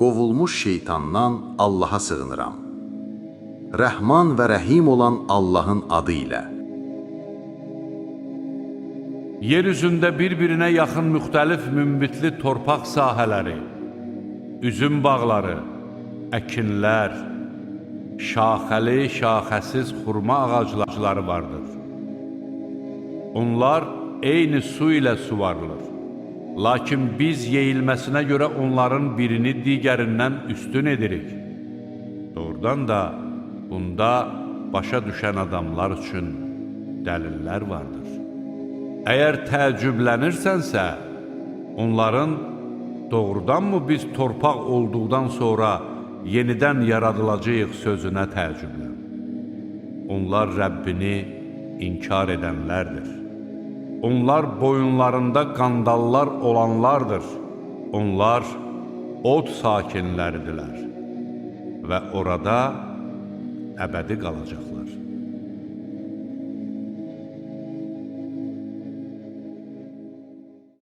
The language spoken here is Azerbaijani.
Qovulmuş şeytandan Allaha sığınıram. Rəhman və Rəhim olan Allahın adı ilə. Yer üzündə bir-birinə yaxın müxtəlif münbitli torpaq sahələri, üzüm bağları, əkinlər, şaxəli, şaxəsiz xurma ağacları vardır. Onlar eyni su ilə suvarılır. Lakin biz yeyilməsinə görə onların birini digərindən üstün edirik. Doğrudan da bunda başa düşən adamlar üçün dəlillər vardır. Əgər təəccüblənirsənsə, onların doğrudanmı biz torpaq olduqdan sonra yenidən yaradılacağıq sözünə təəccüblən. Onlar Rəbbini inkar edənlərdir. Onlar boyunlarında qandallar olanlardır. Onlar od sakinləridirlər və orada əbədi qalacaqlar.